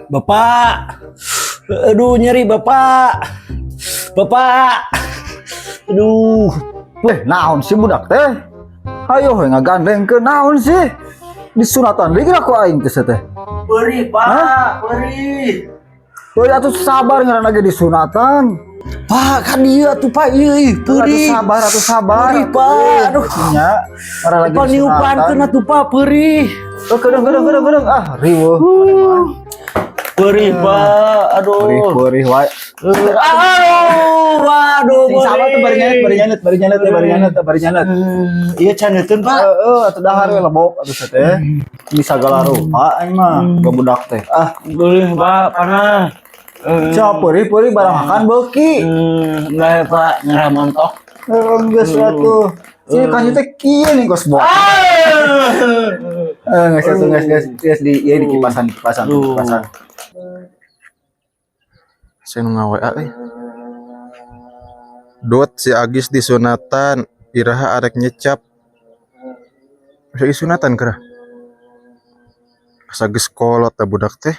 Bapak. Aduh, nyeri, Bapak. Bapak. Aduh. Eh, naon sih budak teh? Ayo we ngagandengkeun, naon sih? Disunatan deui ku aing teh teh. Perih, Pak. Perih. Euy, atuh sabar, ngaranna ge disunatan. Pak, kan dia tuh, Pak, ieu ih, Atuh perih. sabar, atuh sabar. Perih, Pak. Aduh. Nya, ngaran lagi Pak, niupankeun atuh, Pak, perih. Oh, kedeung kedeung kedeung kedeung, ah, riweuh. Perih, Pak. Aduh. Perih perih wae. Aduh, waduh. Sing sabar tuh, bari nyanet, bari nyanet, bari nyanet, bari nyanet, bari nyanet. Iya, caneuteun, Pak. Heeh, atuh dahar we lebok atuh teh. Ini sagala rupa aing mah, ke budak teh. Ah, Perih, Pak, panas. Siapa perih perih barang makan beuki. Enggak ya, Pak, ngerah montok. Eh, geus atuh. Sini kan teh kieu nih kos bok. Eh, geus atuh, geus geus geus di ieu, di kipasan, di kipasan, di kipasan. Saya nu nga-WA euy. Dot, si Agis disunatan, iraha arek nyecap? Bisa disunatan kera. Asa geus kolot teh budak teh.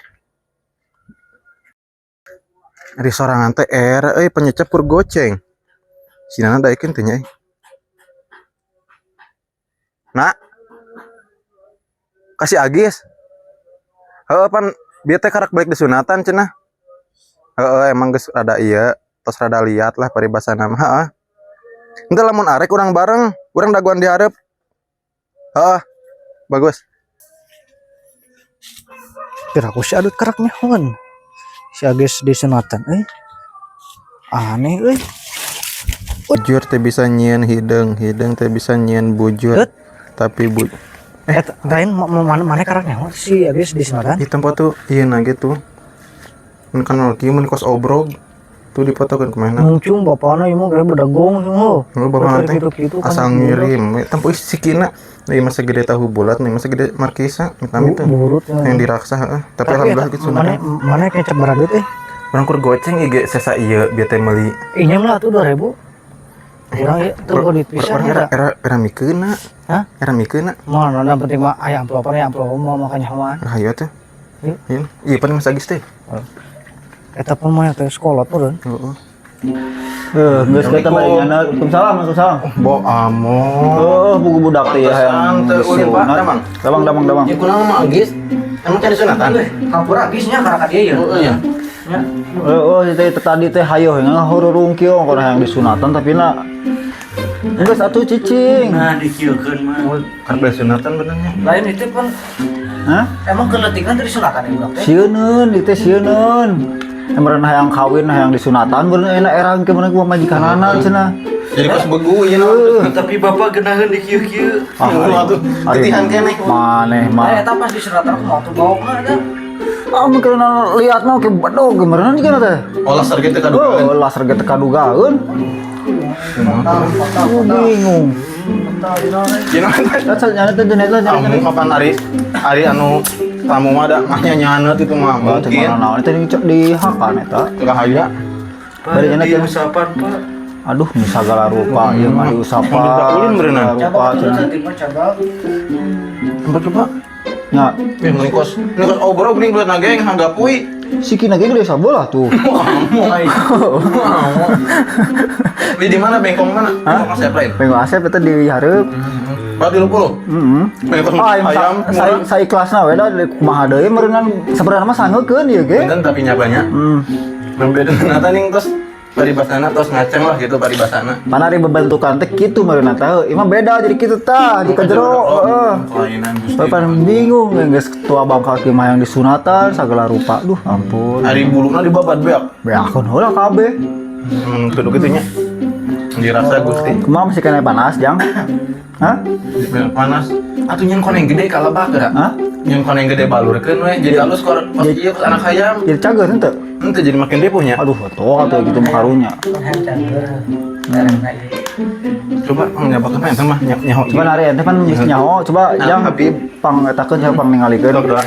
Ari sorangan teh era euy, penyecap kur goceng. Si Nana daekeun teh nya euy. Nak. Kasih Agis. Heuh, pan bieu teh karak balik disunatan cenah. Heeh, emang geus rada ieu, tos rada liat lah paribasana mah, heeh. Henteu, lamun arek urang bareng, urang dagoan di hareup. Heeh. Bagus. Kira aku si Adut karak nyahoan. Si Agis disunatan euy. Aneh euy. Bujur teh bisa nyieun hideung, hideung teh bisa nyieun bujur. Dut. Tapi bu Eh, lain mana mana karak nyaho si Agis disunatan. Di tempat tuh iya nah gitu. Mun kan kieu mun kos obrog tuh dipotokeun kemana? Mungcung bapakna ieu mah geus bedagong semua. Lu bapak nanti Gitu-gitu kan. Asal ngirim, tempo sikina nih masa gede tahu bulat nih masa gede markisa amit tuh Burut ya. yang diraksa, heeh. Tapi alhamdulillah gitu Mana sunatan. Mana kecap beradut eh. Urang kur goceng IG sesa ieu bieu teh meuli. Inyam lah tuh 2000. Kurang ya tuh duit pisan Orang era eta. Era era mikeuna. Hah? Era mikeuna. Mana yang penting mah aya amplopan ya, amplop mau makanya hawan. Hayo teh. Yuk. Iya, iya paling Mas Agis teh. Eta pun mah teh sekolah tuh kan. Heeh. Eh, geus kita bari nyanet. Waalaikumsalam, waalaikumsalam. Bo amo. Oh, buku budak teh ya yang Teu ulin, Pak. disunat. Damang. Damang, damang, damang. Ya kunaon mah Agis? Emang cari sunatan? Hampura Agisnya karena dia ya. Heeh ya. Eh, oh, itu tadi teh hayo ngahurung kieu kana yang disunatan, tapi na geus atuh cicing. Nah, dikieukeun mah. Kan beli sunatan benernya. Lain itu pun Hah? Emang keletikan dari sunatan ini budak teh. Sieuneun, ieu teh sieuneun. Emang hayang kawin hayang disunatan bener enak erang ke mana gua majikanana cenah. Jadi pas begu ieu naon. Tapi Bapak geunaheun dikieu-kieu. Ah, atuh titihan keneh. Maneh Nah, mah. eta pas disunatan aku mau tuh bawa ke ada. Ah, mungkin lihat mau ke bedog gimana nih teh. Oh, laser gitu kadugaan. Oh, laser ge teu kadugaeun. Aku bingung. Gimana? Eta nyanet teh nyanet Kamu nyanet. Kapan ari ari anu tamu mah da mahnya nyanet itu mah Oh, teh mungkin. mana naon itu di hakan eta. Enggak haya. Pak, Bari nyanet ya. diusapan, Pak. Aduh, nu sagala rupa ieu mah diusapan. Mau ulin berenang. Segala rupa cenah. Coba coba. Nya, Eh, mun kos, ini kos obrol geuning belut nage hanggapui. Sikina ge gede sabelah tuh. Kamu. Kamu. Di di mana, bengkong mana? Bengkong Asep lain. Bengkong Asep eta di hareup. 430. Heeh. Bengkong Ah, ayam saya murah. saya ikhlasna we da kumaha deui meureunnan, sebenarnya mah sangeukeun ieu ge. Benten tapi nyabanya. Beda ternyata nih terus paribasana terus ngaceng lah gitu paribasana. Mana ari bebentukan teh kitu meureunna teh. Ieu mah beda jadi kitu tah di jero heeh. Kelainan Gusti. Bapak bingung geus tua bangka kieu mah yang disunatan segala rupa. Duh, ampun. Ari buluna dibabat beak. Beakeun heula kabeh. Kudu kitu nya. Dirasa Gusti. Kumaha, masih kena panas, Jang? Hah? Panas. Atuh nyen koneng gede kalebak geura. Hah? Nyen koneng gede balurkeun we jadi halus kor kos ieu kos anak hayam. Jadi cager henteu? Henteu, jadi makin depunya. Aduh, tuh atuh gitu mah karunya. Coba nyabakeun mah eta mah nyaho. Coba nari ente pan geus nyaho, coba Nah, Jang Habib. Pang etakeun, siapa pang ningalikeun. Sok doa.